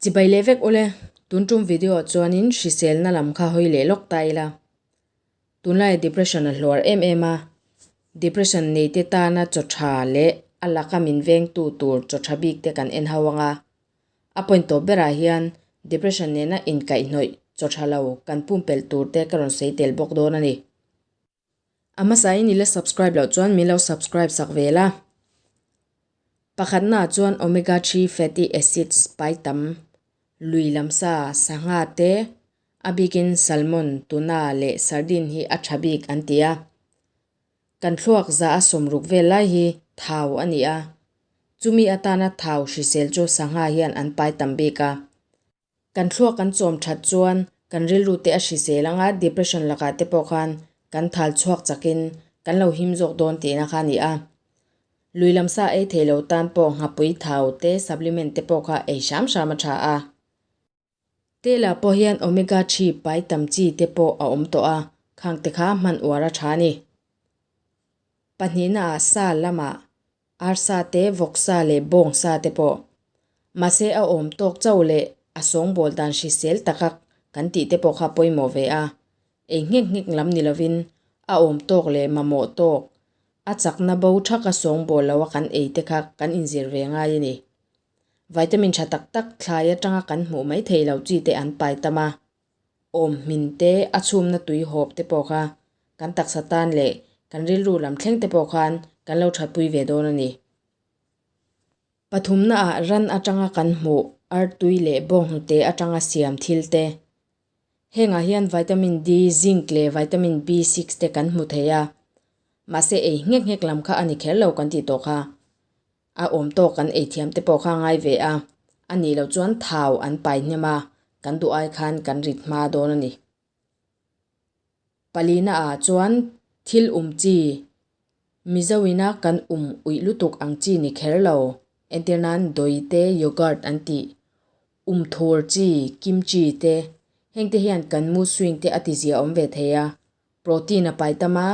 Chibai leh vek ule, tun tum video ah chuanin hriselna lam kha hawi leh lawk ta ila. Tunlai depression a hluar em em a, depression neite tana chaw tha leh a laka min vengtu tur chaw tha bik te kan en ho anga. A point tawp berah hian depression nena inkaihhnawih chaw tha lo kan pumpelh tur te ka rawn sawi tel bawk dawn a ni. A hmasain i la subscribe loh chuan min lo subscribe sak ve la. Pakhatnaah chuan omega 3 fatty acids pai tam, lui lam sa, sangha te, a bikin salmon, tuna leh sardine hi a tha bik an ti a. Kan thluak za a sawmruk vel lai hi thau a ni a, chumi atana thau hrisel chu sangha hian an pai tam bik a. Kan thluak kan chawm that chuan kan rilru te a hrisel anga depression lakah te pawh khan kan thal chhuak chakin kan lo him zawk dawn tihna kha a ni a. Lui lam sa ei thei lo tan pawh nghapui thau te supplement te pawh kha ei hram hram a tha a. Telah pawh hian omega 3 pai tam chi te pawh a awm tawh a, khang te kha hman uar a tha a ni. Pahnihna ah sa lamah Arsa te, vawksa leh bawngsa te pawh. Mahse a awm tawk chauh leh a sawngbawl dan hrisel taka kan tih te pawh kha pawimawh ve a. Ei nghek nghek lam ni lovin a awm tawk leh mamawh tawk, a chakna bo thaka sawngbawl lo a kan ei te kha kan inzir ve ngai a ni. Vitamin tha tak tak thlai atanga kan hmuh mai thei lo chi te an pai tam a. Awm hmin te, a chhumna tui hawp te pawh kha kan taksa tan leh kan rilru lam thleng te pawh khan kan lo thatpui ve dawn a ni. Pathumna ah ran atanga kan hmuh artui leh bawnghnute atanga siam thil te. Hengah hian vitamin D, zinc leh vitamin B6 te kan hmu thei a. Mahse ei nghek nghek lam kha a ni kher lo kan tih tawh kha. A awm tawk kan ei thiam te pawh kha ngai ve a, a nih loh chuan thau an pai hnem a, kan duh ai khan kan rit hma dawn a ni. Palina ah chuan thil um chi, Mizo ina kan um uih lutuk ang chi ni kher lo, entir nan doi te, yogurt an tih, um thur chi, kimchi te, heng te hian kan mood swing te a tizia awm ve thei a, protein a pai tam a,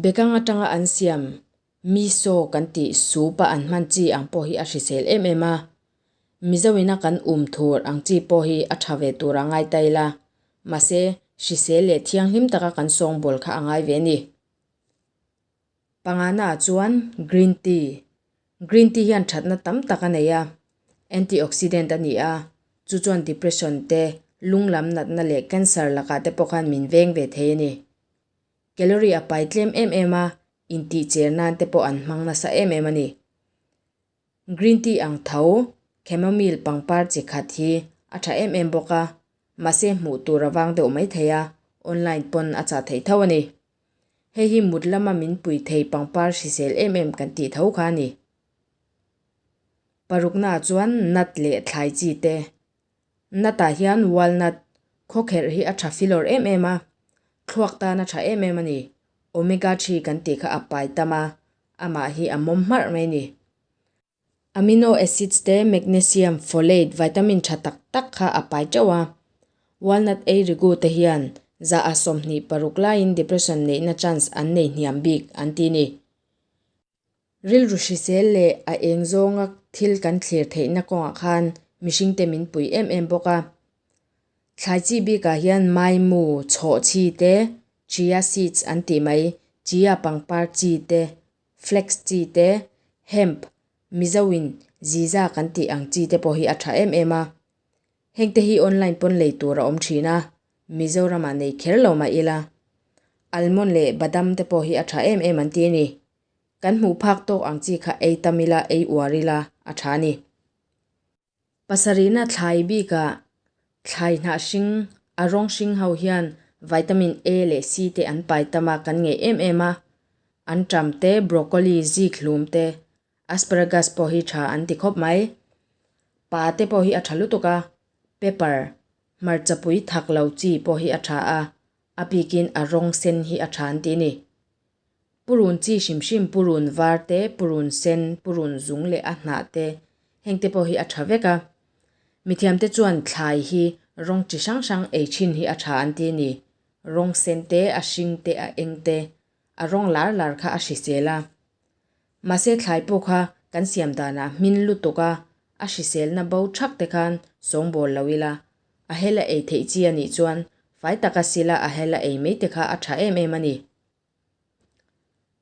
Bekang atanga an siam miso kan tih soup a an hman chi ang pawh hi a hrisel em em a. Mizo ina kan um thur ang chi pawh hi a tha ve tur a ngai ta ila. Mahse, hrisel leh thianghlim taka kan sawngbawl kha a ngai ve a ni. Pangana ah chuan green tea. Green tea hian thatna tam tak a nei a. Antioxidant a ni a, chu chuan depression te, lung lam natna leh cancer lakah te pawh khan min veng ve thei a ni. Calorie a pai tlem em em a, intih cher nan te pawh an hmang nasa em em a ni. Green tea ang tho, chamomile pangpar chi khat hi a tha em em bawk a, mahse hmuh tur a vang deuh mai thei a, online pawn a chah theih tho a ni. Hei hi mut lama min pui thei pangpar hrisel em em kan tih tho kha a ni. Paruknaah chuan nut leh thlai chi te Nut-ah hian walnut khawkherh hi a tha filawr em em a, thluak tan a tha em em a ni. Omega 3 kan tih kha a pai tam a, amah hi a mawm hmarh mai a ni. Amino acids te, magnesium, folate, vitamin tha tak tak kha a pai teuh a. Walnut ei rigu te hian za a 26 laiin depression neihna chance an nei hniam bik an ti ni. Rilru hrisel leh a eng zawnga thil kan thlir theihna kawngah khan mihringte min pui em em bawk a. Thlai chi bikah hian maimu, chhawh chi te, chia seeds an tih mai, chia pangpar chi te, flax chi te, hemp, Mizoin ziza kan tih ang chi te pawh hi a tha em em a. Hengte hi online pawn lei tur a awm thin a, Mizoramah nei kher lo mah ila. Almond leh badam te pawh hi a tha em em an ti a ni. Kan hmuh phak tawk ang chi kha ei tam ila, ei uar ila a tha a ni. Pasarihna thlai bikah thlai hnah hring, a rawng hring ho hian vitamin A leh C te an pai tam a, kan ngeih em em a. Anṭam te, broccoli, zik hlum te, asparagus pawh hi tha an ti khawp mai. Pa te pawh hi a tha lutuk a, pepper, hmarchapui thak lo chi pawh hi a tha a, a bikin a rawng sen hi a tha an ti a ni. Purun chi hrim hrim, purun var te, purun sen, purun zung leh a hnah te, heng te pawh hi a tha vek a. Mithiamte chuan thlai hi rawng chi hrang hrang ei thin hi a tha an ti a ni. Rawng sen te, a hring te, a eng te, a rawng lar lar kha a hrisel a. Mahse thlai pawh kha kan siam danah hmin lutuk a, A hriselna bo thak te khan sawngbawl lo ila, a hela ei theih chi a nih chuan fai taka sila a hela ei mai te kha a tha em em a ni.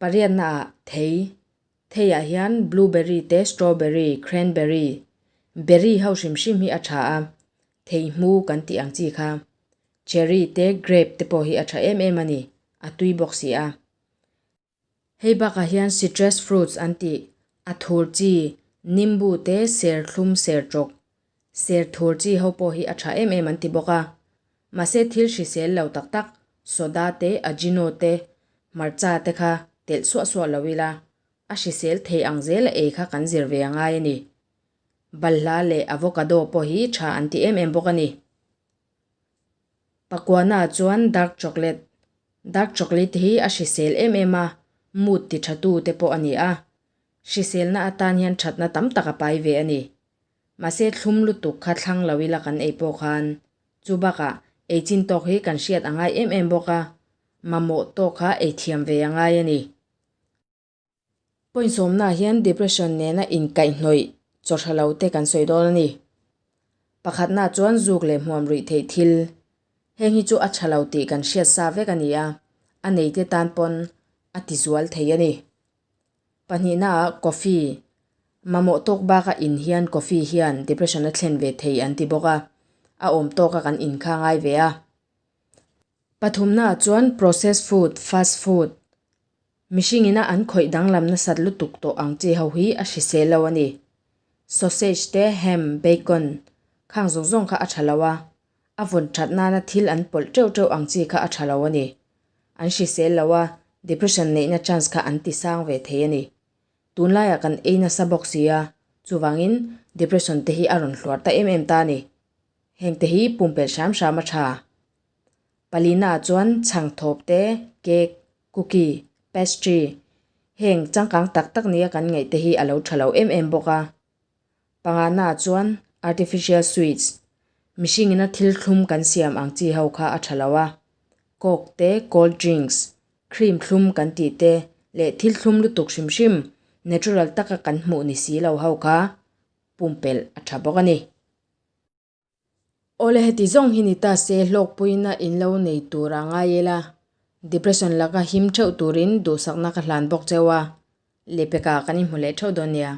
Pariatnaah thei, Theiah hian blueberry te strawberry, cranberry, berry ho hrim hrim hi a tha a, thei hmu kan tih ang chi kha. Cherry te grape te pawh hi a tha em em a ni, a tui bawk si a. Hei bakah hian citrus fruits an tih, a thur chi, nimbu te serthlum sertawk, serthur chi ho pawh hi a tha em em an ti bawk a. Mahse thil hrisel lo tak tak, soda te, ajino te, hmarcha te kha telh suah suah lo ila, a hrisel thei ang zela ei kha kan zir ve a ngai a ni. Balhla leh avocado pawh hi tha an ti em em bawk a ni. Pakuana chuan dark chocolate, Dark chocolate hi a hrisel em em a, mood ti tha tu te pawh a ni a. Hriselna atan hian thatna tam tak a pai ve a ni. Mahse thlum lutuk kha thlang lo ila kan ei pawh khan chu bakah ei chin tawk hi kan hriat a ngai em em bawk a, mamawh tawk kha ei thiam ve a ngai a ni. Point sawmnaah hian depression nena inkaihhnawih chaw tha lo te kan sawi dawn a ni. Pakhatnaah chuan zuk leh hmuam ruih theih thil. Heng hi chu a tha lo tih kan hriat sa vek a ni a, a neite tan pawn a ti zual thei a ni. Pahnihnaah coffee. Mamawh tawk baka in hian coffee hian depression a thlen ve thei an ti bawk a, a awm tawka kan in kha ngai ve a. Pathumnaah chuan processed food, fast food, Mihring ina an khawih danglam nasat lutuk tawh ang chi ho hi a hrisel lo a ni. Sausage te, ham, bacon, khang zawng zawng kha a tha lo a, a vawn that nana thil an pawlh teuh teuh ang chi kha a tha lo a ni. An hrisel lo a, depression neihna chance kha an ti sang ve thei a ni. Tunlaiah kan ei nasa bawk si a, chuvangin depression te hi a rawn hluar ta em em ta a ni. Hengte hi pumpelh hram hram a tha. Palina chuan chhang thawp te, cake, cookie, pastry, heng changkang tak tak nia kan ngaih te hi a lo tha lo em em bawk a. Pangana chuan artificial sweets, mihring ina thil thlum kan siam ang chi ho kha a tha lo a. Coke te, cold drinks, cream thlum kan tih te leh thil thlum lutuk hrim hrim natural taka kan hmuh ni si lo ho kha pumpelh a tha bawk a ni. Awle heti zawng hi ni ta se hlawkpuina in lo nei tur a ngai ila, depression laka him theuh turin duhsakna ka hlan bawk cheu a, lehpekah kan inhmu leh theuh dawn nia.